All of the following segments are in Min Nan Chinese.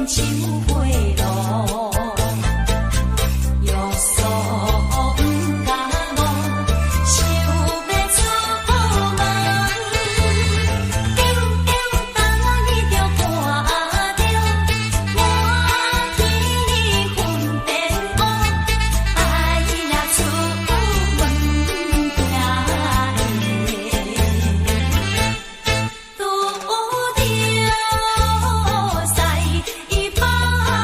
像花露。約束毋敢误，想欲出門，緊張擔伊著看著，滿天紛變烏，愛若出門行會拄著西北風。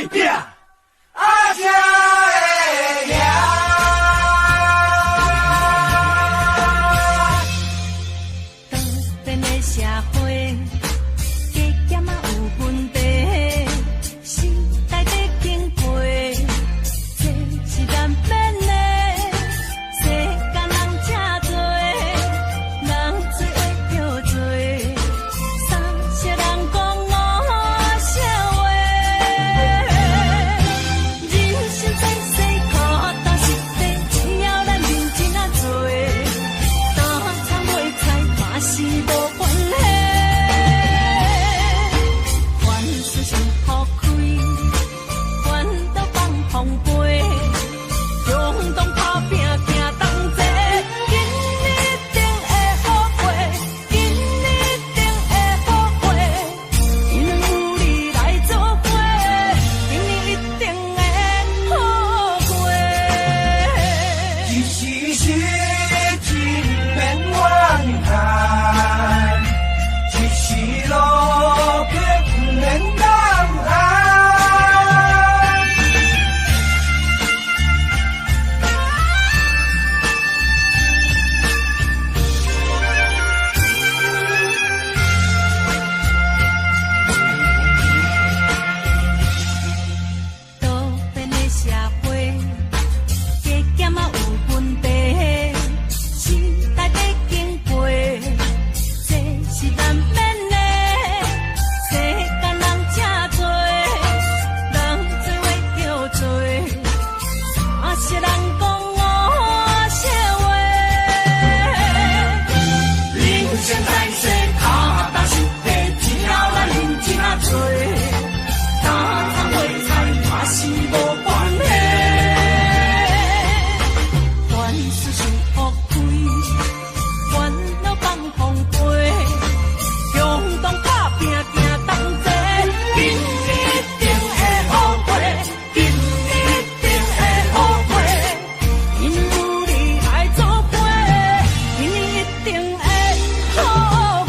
愛拼，啊才會贏。多變的社會，加減仔有問題，時代在經過，這是難免的。世間人這濟，人做會叫做，三色人講五色話。人生在世苦膽實地，只要咱認真仔做，擔蔥賣菜嘛是無關係。凡事想予開，煩惱放風飛，共同拍拚行同齊，今年一定會好過，今年一定會好過，因為有你來做伙，今年一定會好過。一時失志免怨叹，一時落魄毋免膽寒。多變的社會，加減仔有問題，時代在經過，這是難免的。世間人這濟，人做話叫做，三色人講五色話。人生在世，跤踏實地，只要咱認真仔做，擔蔥賣菜嘛是無關係。凡事想予開，煩惱放風飛，共同拍拚行同齊，今年一定會好過，今年一定會好過。因有你來做伙，今年一定會好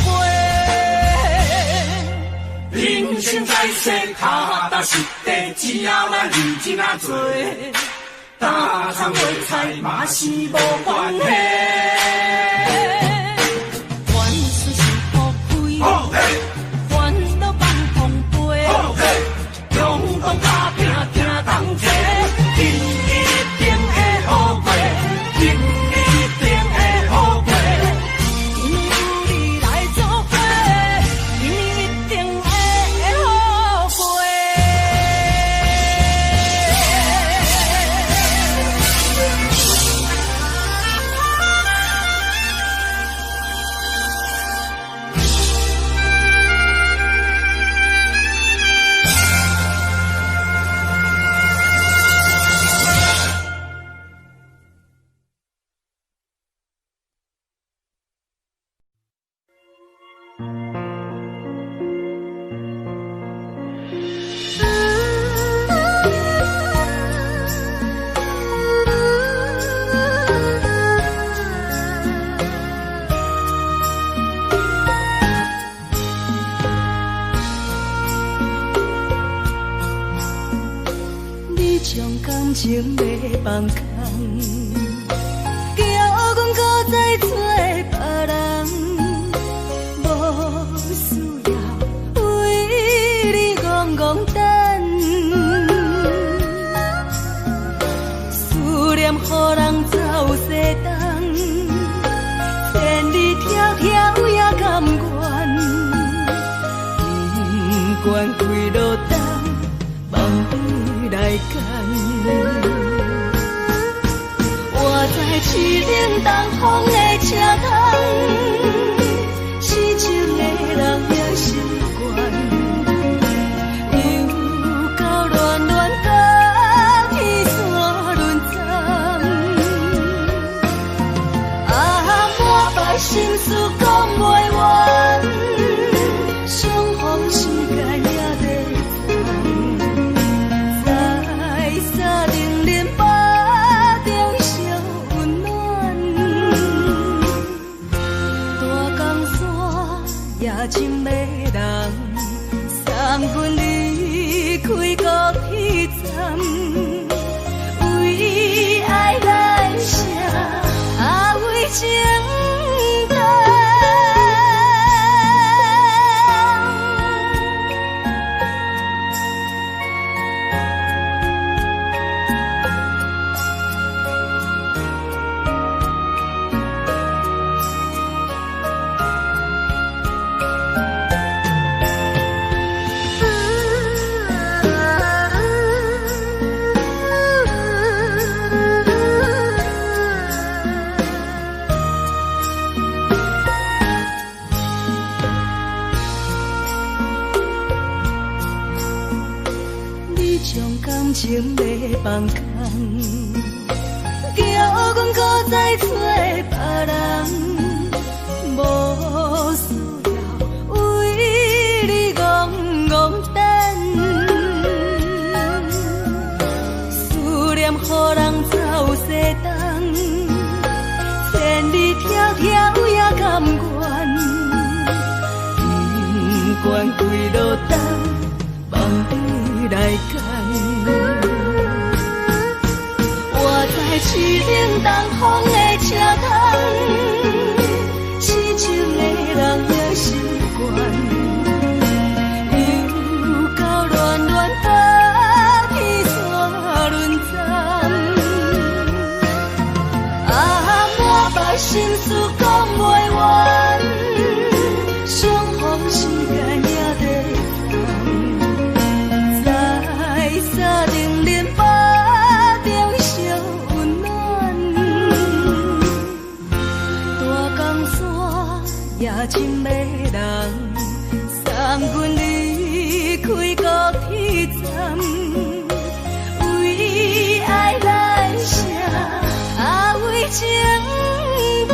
過。人生在世，跤踏實地，只要咱認真仔做，擔蔥賣菜嘛是無關係。凡事想予開，好嘿，煩惱放風飛，好嘿，共同拍拚行同齊，今年一定會好過，今年一定會好過。因為有你來做伙，今年一定會好過。你將感情欲放空，叫阮閣再做別人，無需要為你戇戇等，思念予人走西東，千里迢迢也甘願，不管幾落冬，望你來牽。我在凄冷東風的車窗，痴情的人也習慣，又到暖暖甲彼山轮转。啊，满腹心事講袂完，相逢時間也短暫，在三零零腹中相溫暖。大江山也真迷人，送阮離開故鄉。站，為愛來寫，啊為情等。你將感情欲放空，叫阮閣再找別人，無需要為你戇戇等。思念予人走西東，千里迢迢也甘願，不管幾落冬，放你來揀。我在淒冷東風的車窗，痴情的人也習慣，又到暖暖冬天煞輪站，啊，满腹心事講袂完，相逢時間也短暫，在三重林巴中相溫暖，大江山也真迷人，送阮離開高鐵站，為愛來寫，啊為情等。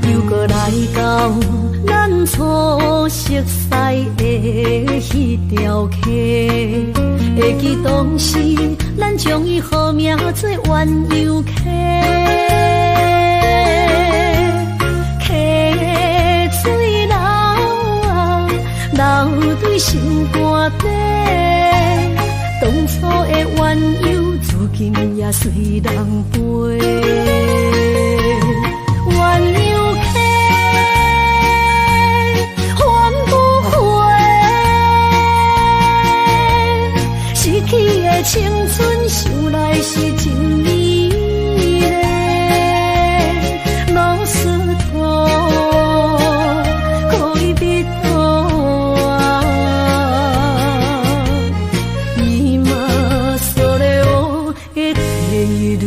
又閣來到咱初熟似的彼條溪，會記當時咱將伊號名做鴛鴦溪，溪水流啊流對心肝底，當初的鴛鴦如今也隨人飛。鴛鴦溪還不回，失去的青春想來是真美麗。老石頭可以比多啊，今それを得ている。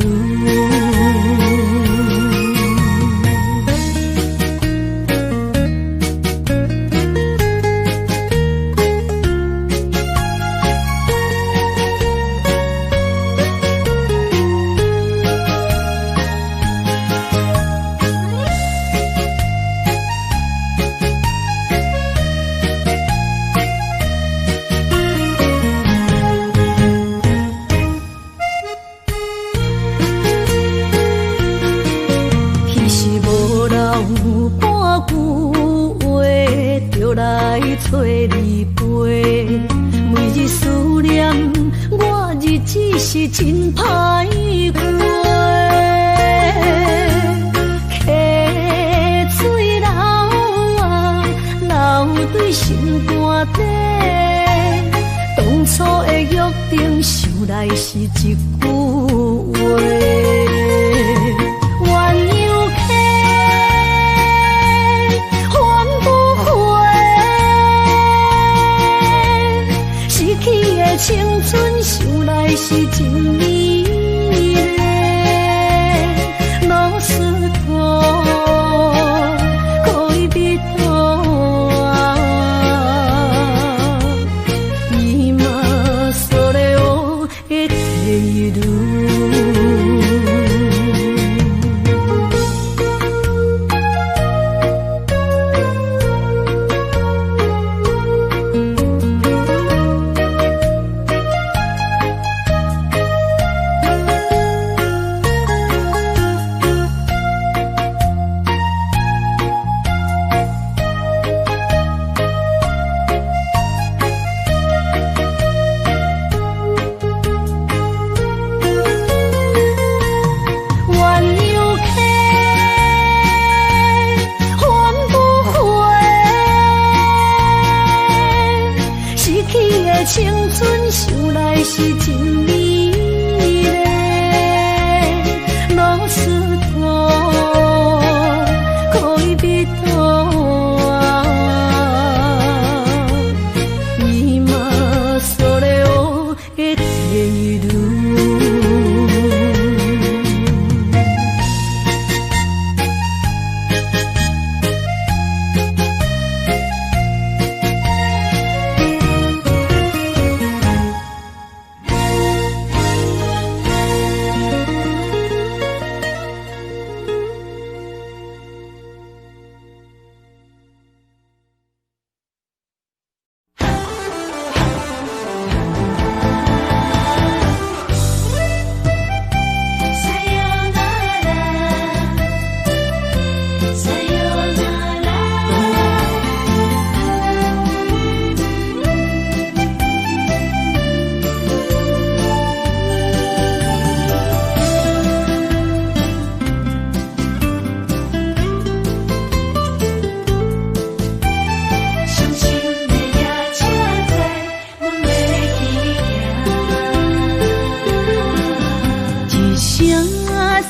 彼時無人有半句話，就來找你陪。每日思念，我日子是真歹過。溪水流啊流對心肝底，當初的約定，想來是一句話。鴛鴦溪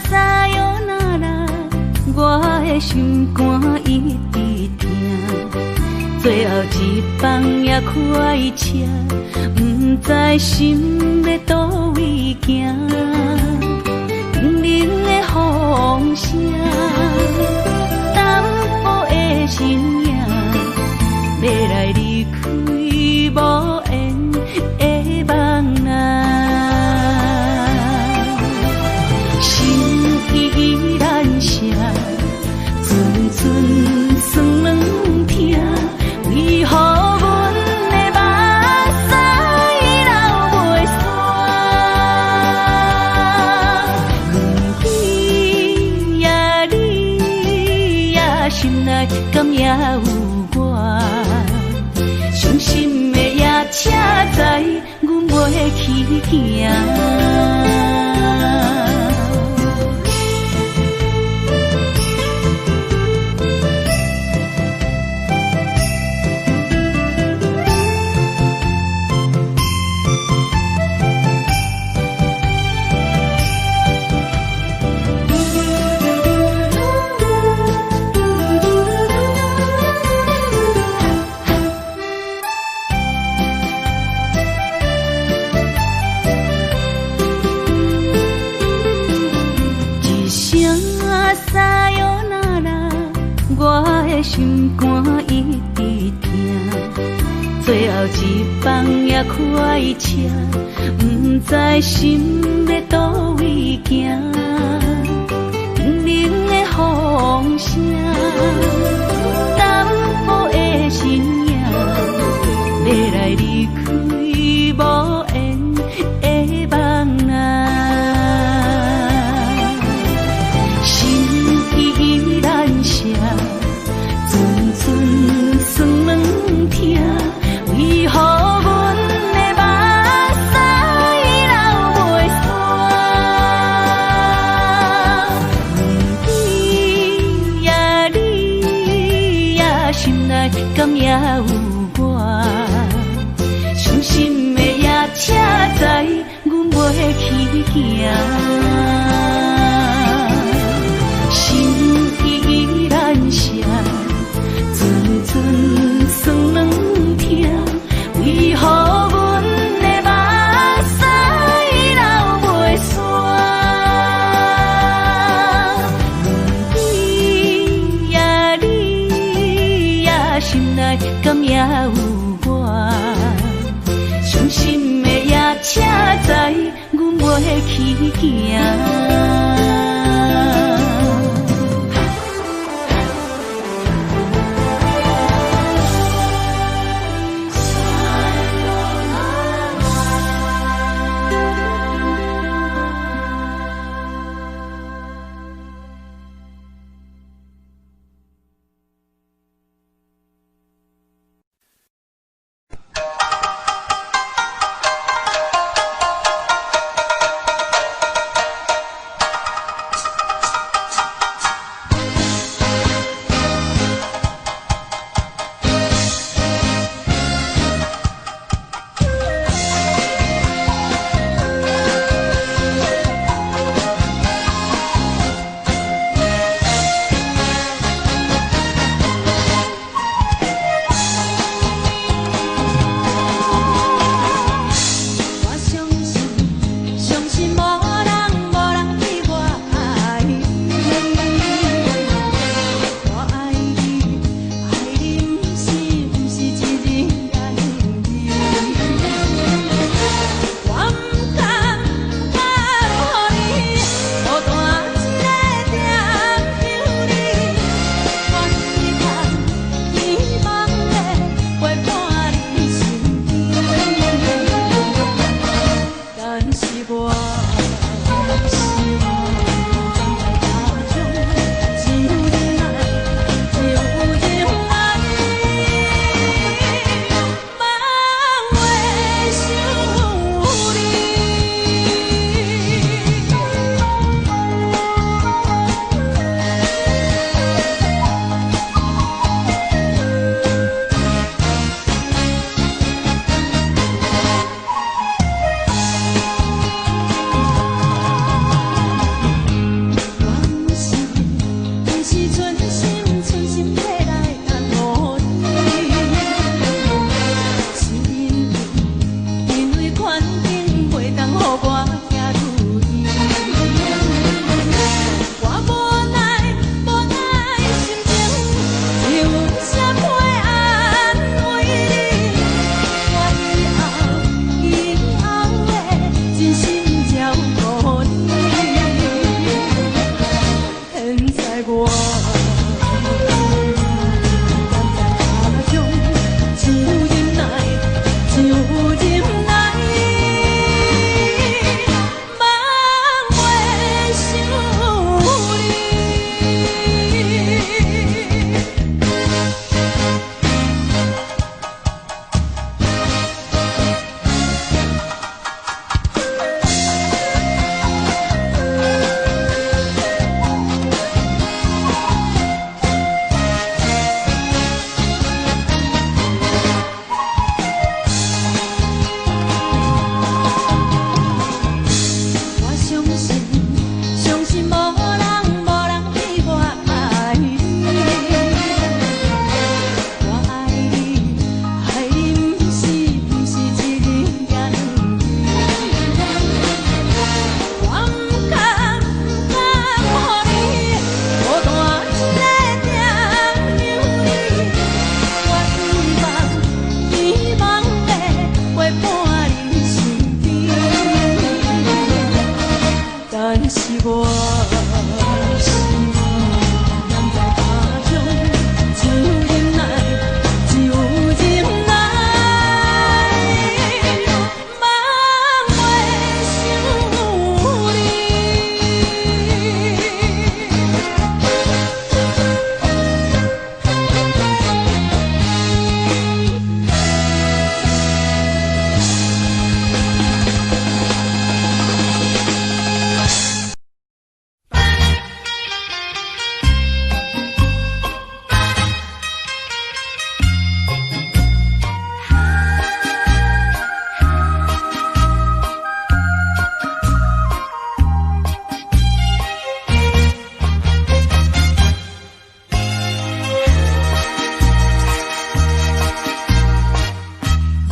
さよなら，我的心肝一直疼。最後一班也快車，毋知心欲佗位行。冷冷的風聲，淡薄的身影，欲來離開無緣的夢啊。心依然寫，陣陣酸軟疼，為何阮的目屎流袂煞？你呀你呀，心內敢猶有我？傷心的夜車載，阮袂去行。一聲さよなら，我的心肝一直疼。最後一班也快車，毋知心欲佗位行。冷冷的風聲，淡薄的身影，欲來離開無緣的夢啊。心依然寫，陣陣酸軟疼，為何阮的目屎流袂煞？你呀你呀，心內敢猶有我？傷心的夜車載，阮袂去行。心依然寫，陣陣酸軟疼，為何阮的目屎流袂煞？你呀你呀，心內敢猶有我？傷心的夜車載，阮袂去行。我是我，人在他鄉只有忍耐，只有忍耐，茫袂想你。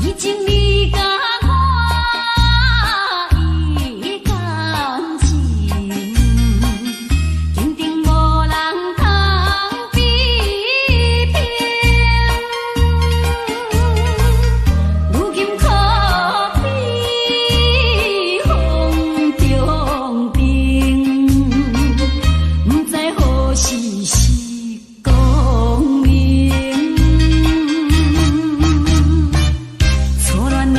以前你佮我伊感情，肯定無人通比拼。如今可比風中燈，不知何時是光明。初戀的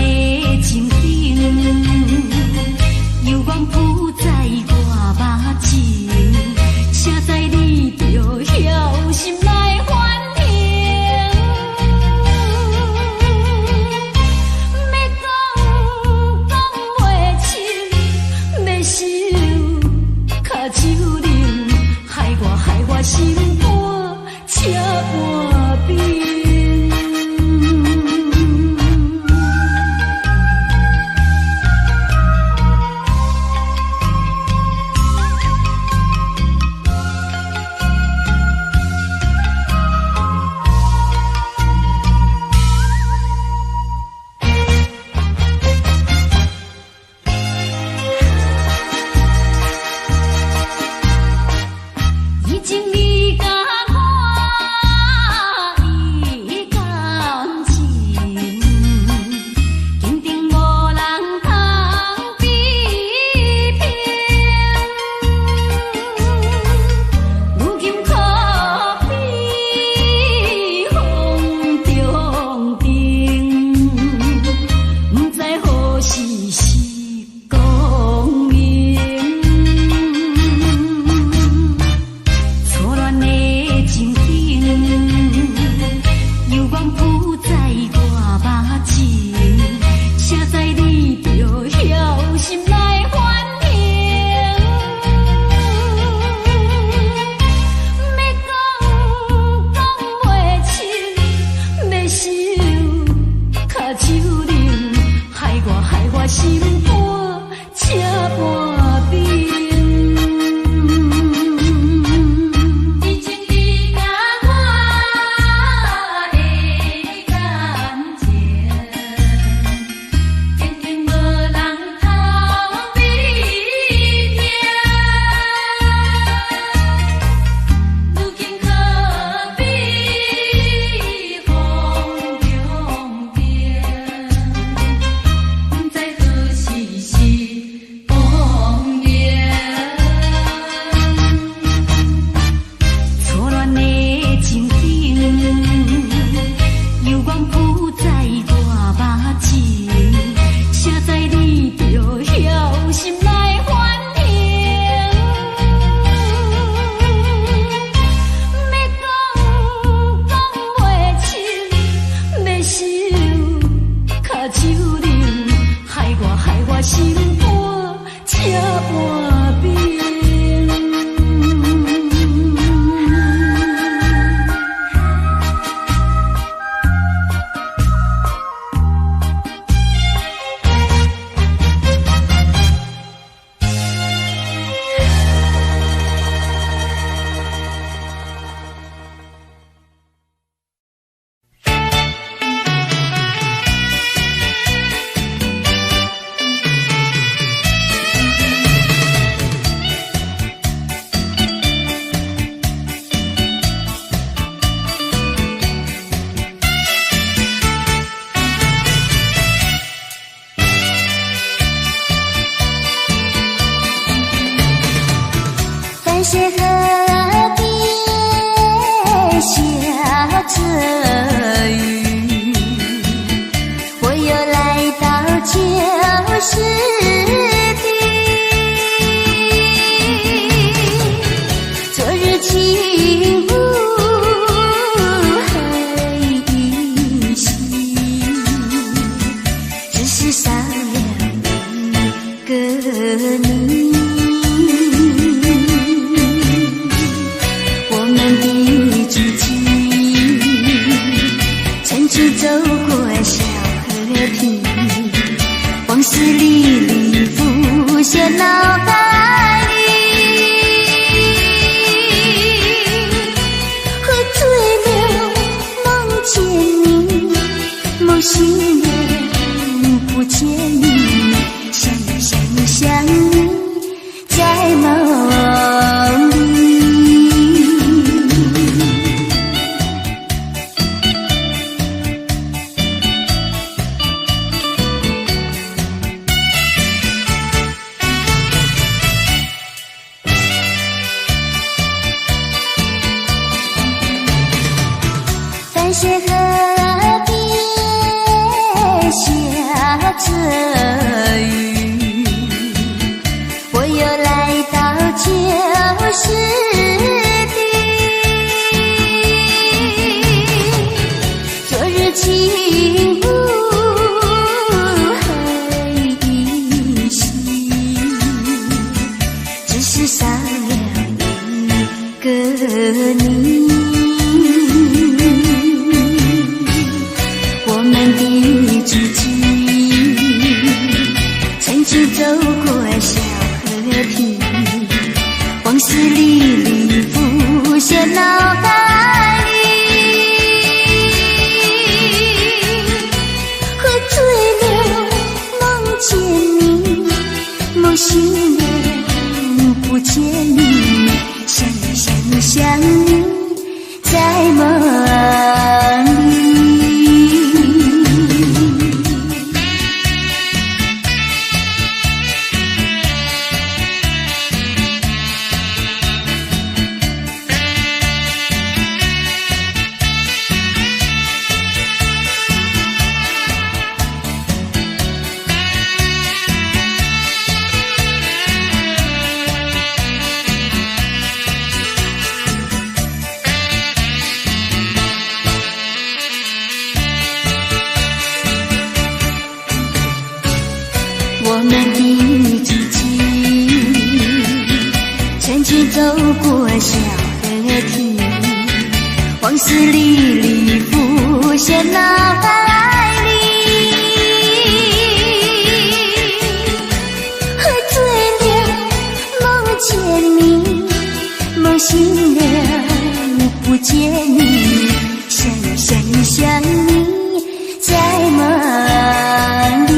情景，猶原浮在我目前，誰知你著曉心內反應。欲講講袂清，欲收跤手冷，害我害我心肝這般冰。以前你佮溪河邊下著雨，我又來到舊時地。昨日情霧還依稀，只是少了一個你。我們的足跡曾經走過小河堤，往事歷歷浮現腦海裡。喝醉了夢見你，夢醒了不見你，想想想你在夢裡。淡水河邊下著雨，我又來到舊時地。昨日情霧還依稀，只是少了一個你。我們的足跡曾經走過小河堤，往事歷歷浮現腦海裡。喝醉了夢見你，夢醒了不見你，想想想你在夢裡。我們的足跡曾經走過小河堤，往事歷歷浮現腦海裡。喝醉了夢見你，夢醒了不見你，想想想你在夢裡。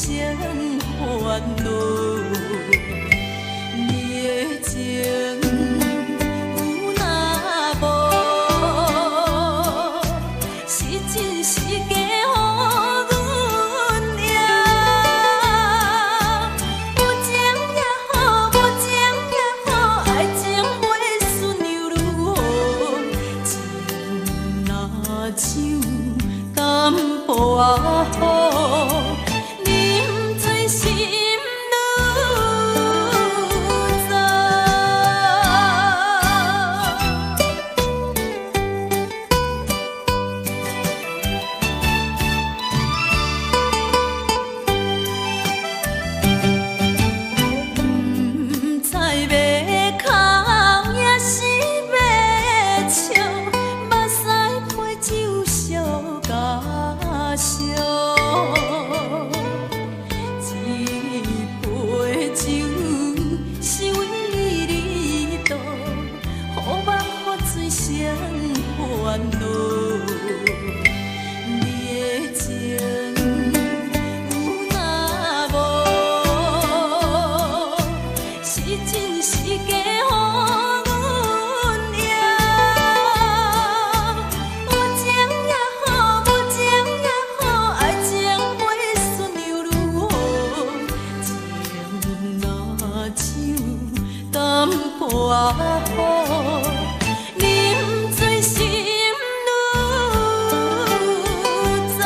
生煩惱。你的情有若無，是真是假，予阮贏。有情也好，無情也好，愛情袂輸又如何？情若像淡薄仔雨，啉醉心愈早。毋知欲哭抑是欲笑，目屎陪酒相加烧。這杯酒是為你倒，予夢予醉生煩惱。你的情有若無，是真是假，予阮贏。有情也好，無情也好，愛情袂輸又如何？情若像淡薄仔雨，啉醉心愈早。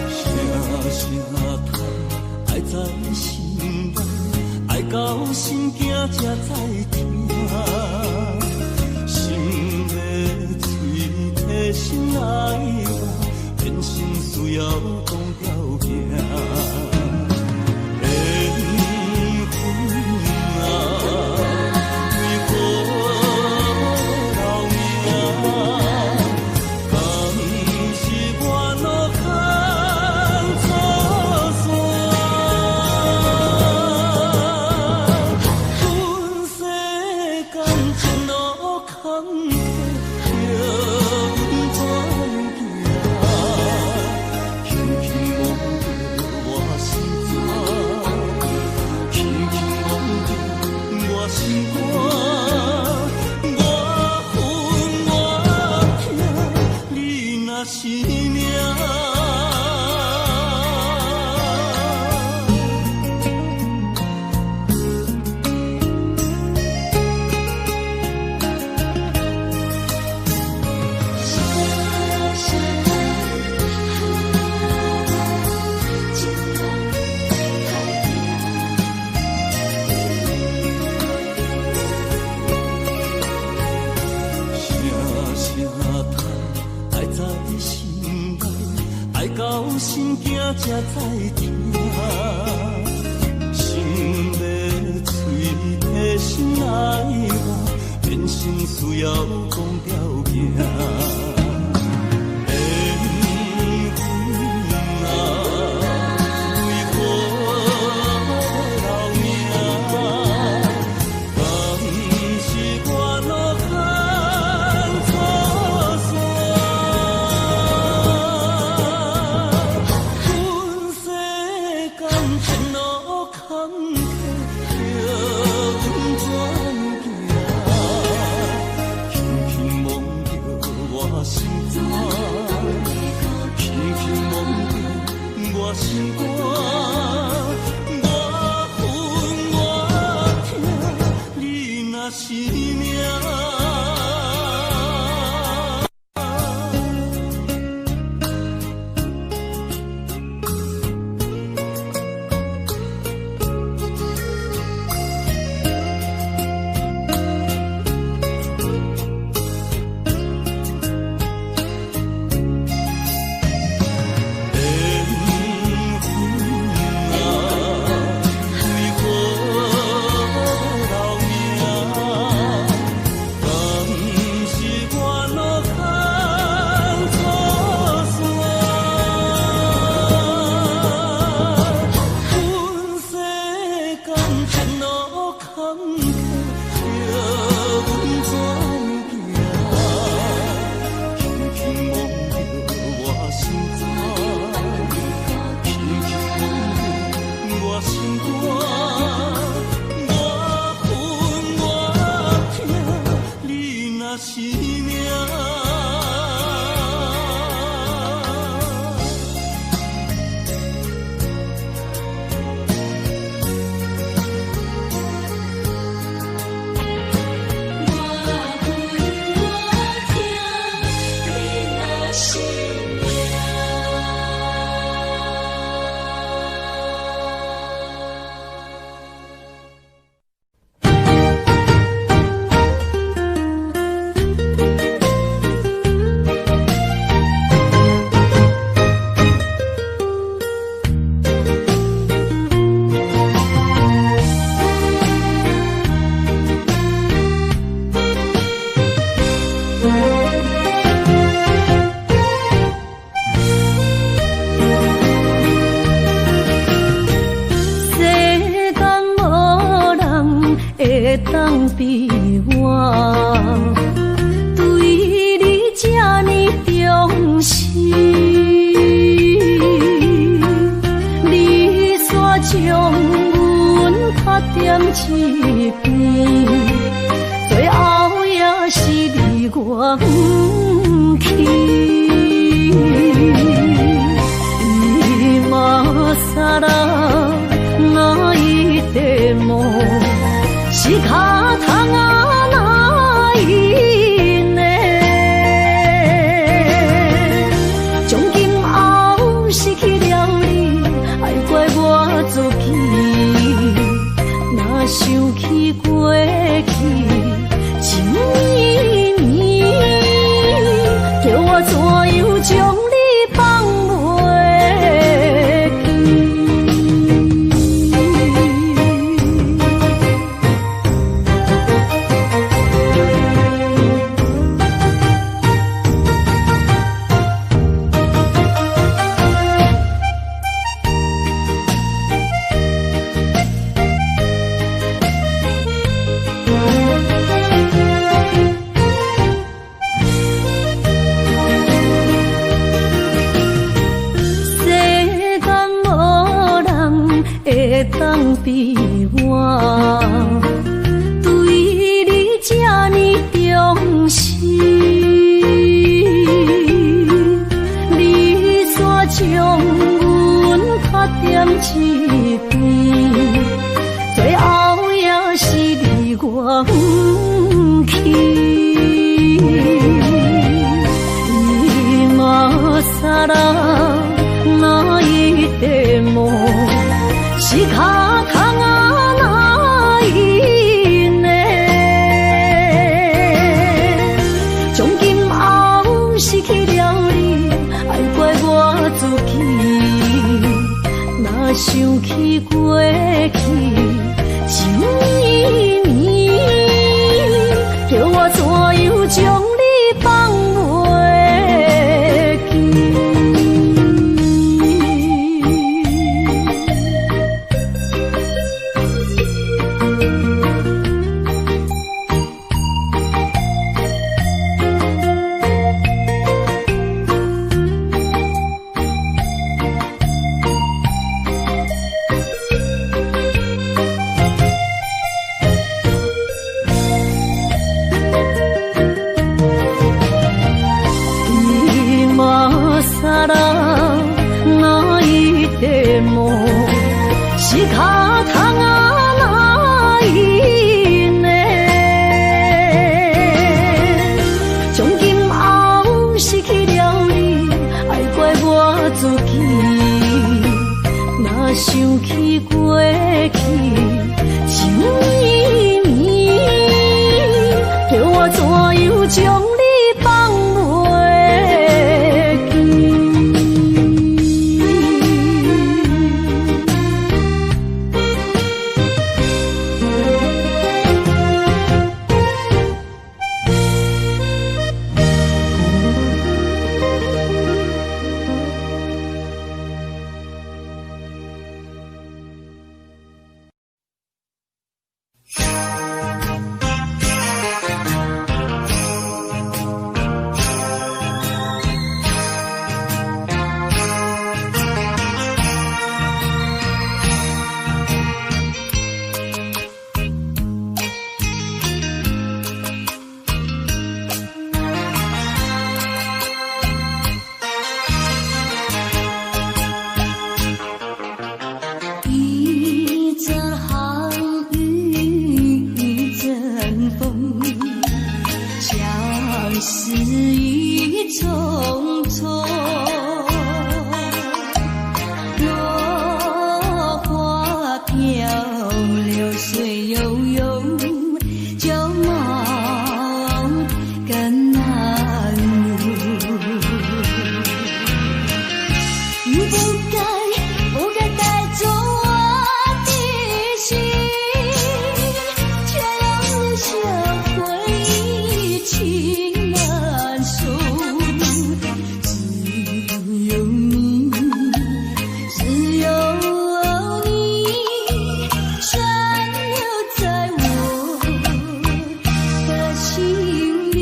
聲聲痛，愛在心內，愛到心驚才知疼。心欲喙提心愛我，人生需要講條件。緣分啊，為何留名？敢是我路牽錯線？阮世間情路坎坷，叫阮怎行？輕輕摸著我心肝，輕輕摸著我心肝，我恨我痛，你若是命。聲聲痛，愛在心內，愛到心驚才知疼。心欲喙提心愛我，變心需要講條件。緣分啊，為何留名？敢是我路牽錯線？阮世間前路坎坷，叫阮怎行？輕輕摸著我心肝，輕輕摸著我心肝，我恨我痛，你若是命。聲聲痛，愛在心內，愛到心驚才知疼。心欲喙提心愛我，人生需要講條件。緣分啊，為何留名？敢是我路牽錯線？阮世間前路坎坷，叫阮怎行？輕輕摸著我心肝，輕輕摸著我心肝，我恨我痛，你若是命。若是命。事已匆匆，落花飄，流水悠悠，舊夢更難夢。你不該，不該帶走我的心，卻又留下回憶情難訴。只有你，只有你，殘留在我的心裡。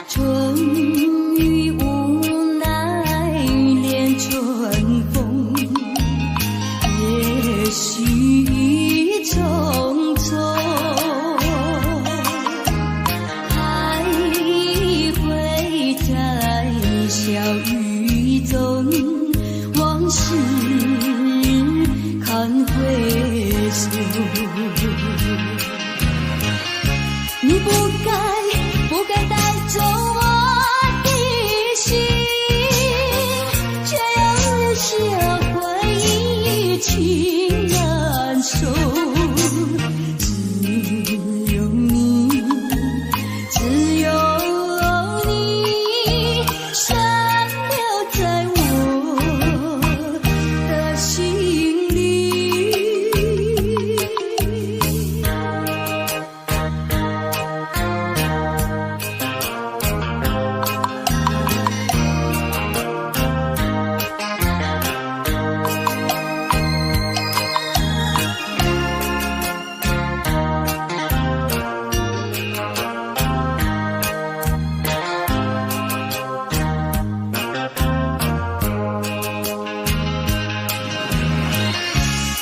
春雨無奈戀春風，也許已匆匆，還會在小雨中，往事堪回首。你不該，不該帶走我的心，卻又留下回憶情難訴。只有你，只有你，殘留在我的心裡。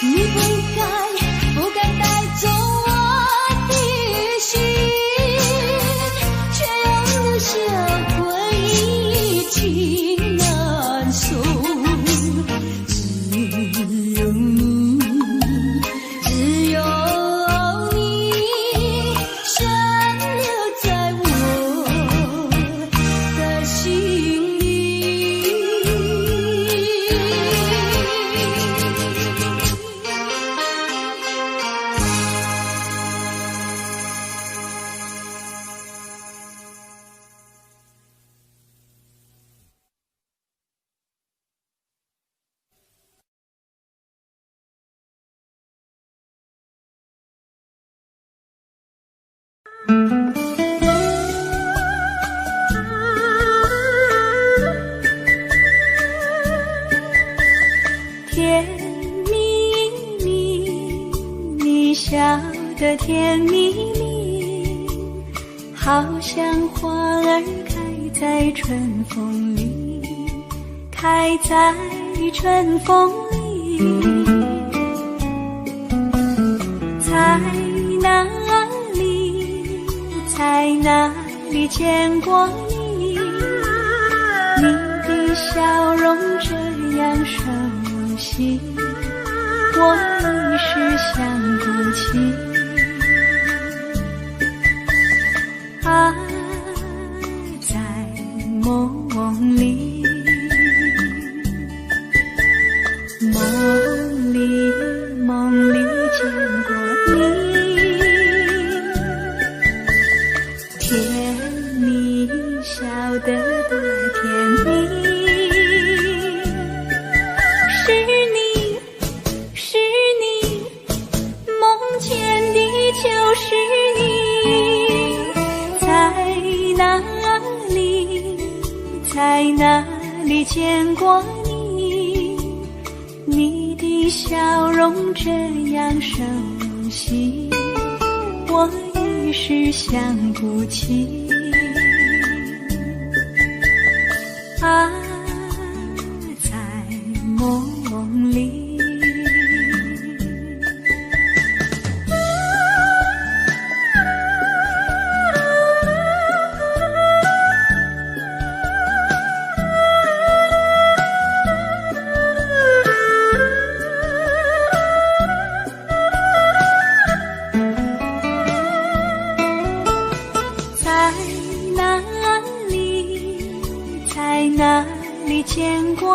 你不該，不該帶走我的心，卻又留下回憶情難訴。只有你，只有你，殘留在我的心裡。甜蜜蜜，你笑得甜蜜蜜，好像花兒開在春風裡，開在春風裡。在哪裡，在哪裡見過你？你的笑容這樣熟悉，我一時想不起。啊，在夢裡，夢裡夢裡見過你，甜蜜笑得多甜蜜，是你，是你，夢見的就是你，在哪裡，在哪裡見過你？你的笑容這樣熟悉，我一時想不起。啊，在夢裡。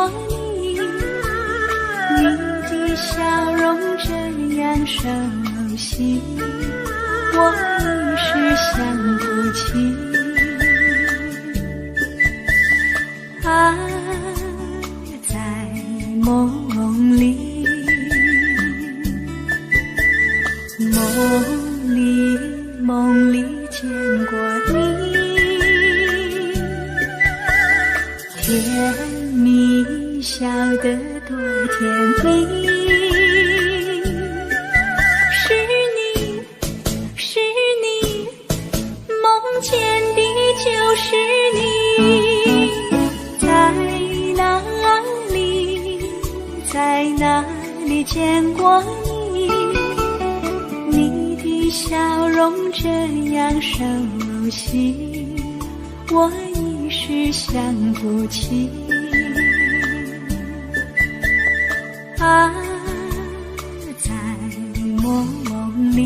過你，你的笑容這樣熟悉，我一時想不起。啊，在夢裡，夢裡夢裡見過你，甜蜜笑得多甜蜜。是你是你，夢見的就是你，在哪裡，在哪裡見過你？你的笑容這樣熟悉，我一時想不起。啊，在夢裡。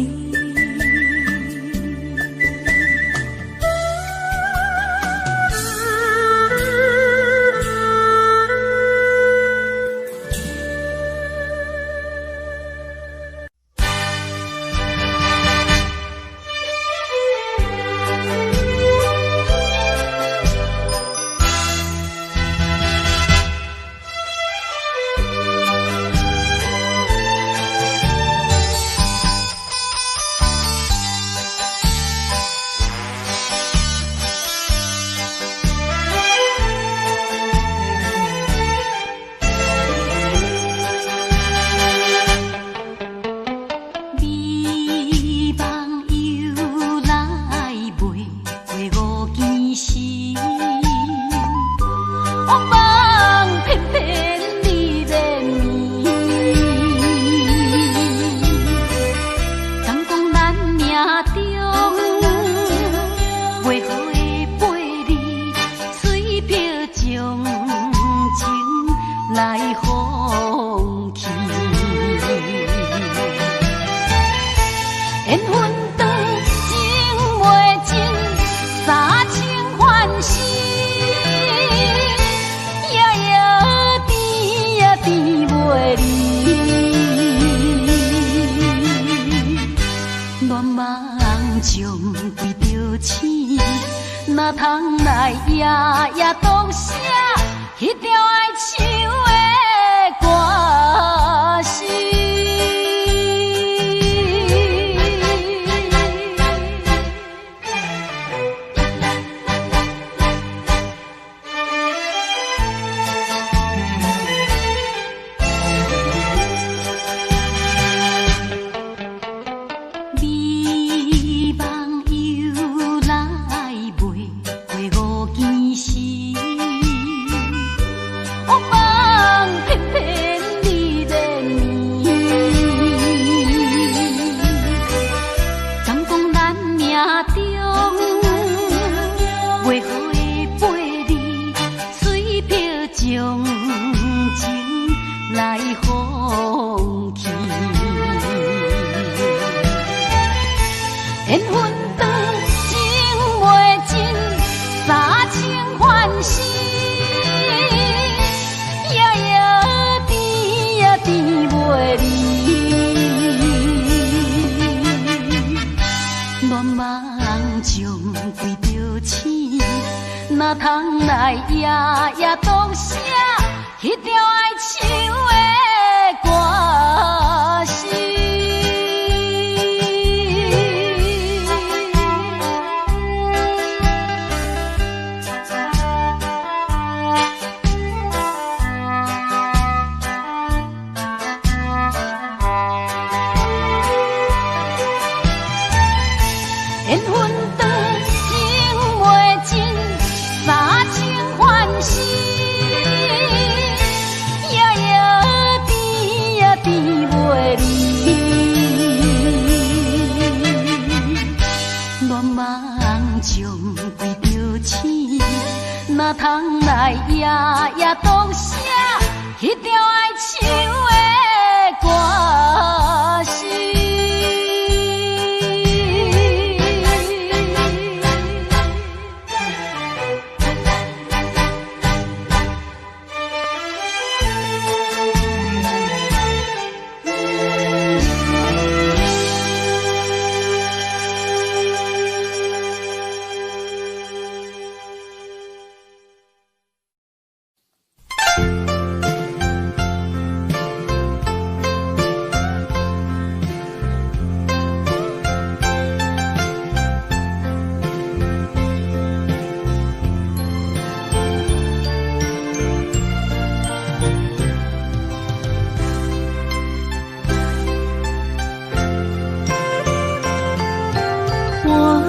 我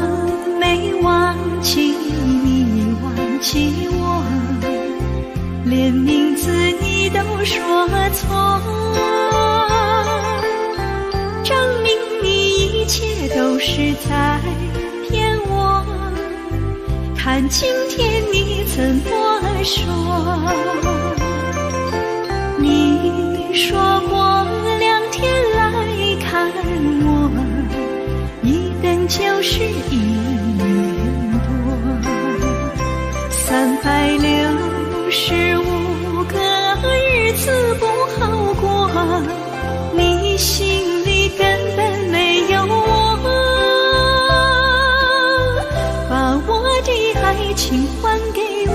沒忘記你，忘記我，連名字你都說錯，證明你一切都是在騙我。看今天你怎麼說？你說過2天來看我，一等就是1年多，365個日子不好過，你心裡根本沒有我，把我的愛情還給我。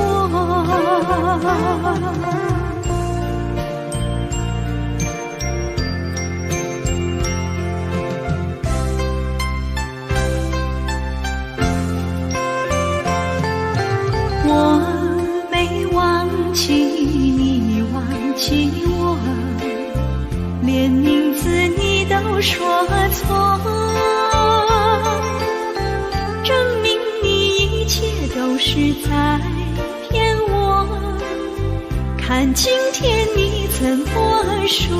我沒忘記你，忘記我，連名字你都說錯，證明你一切都是在騙我。看今天你怎麼說？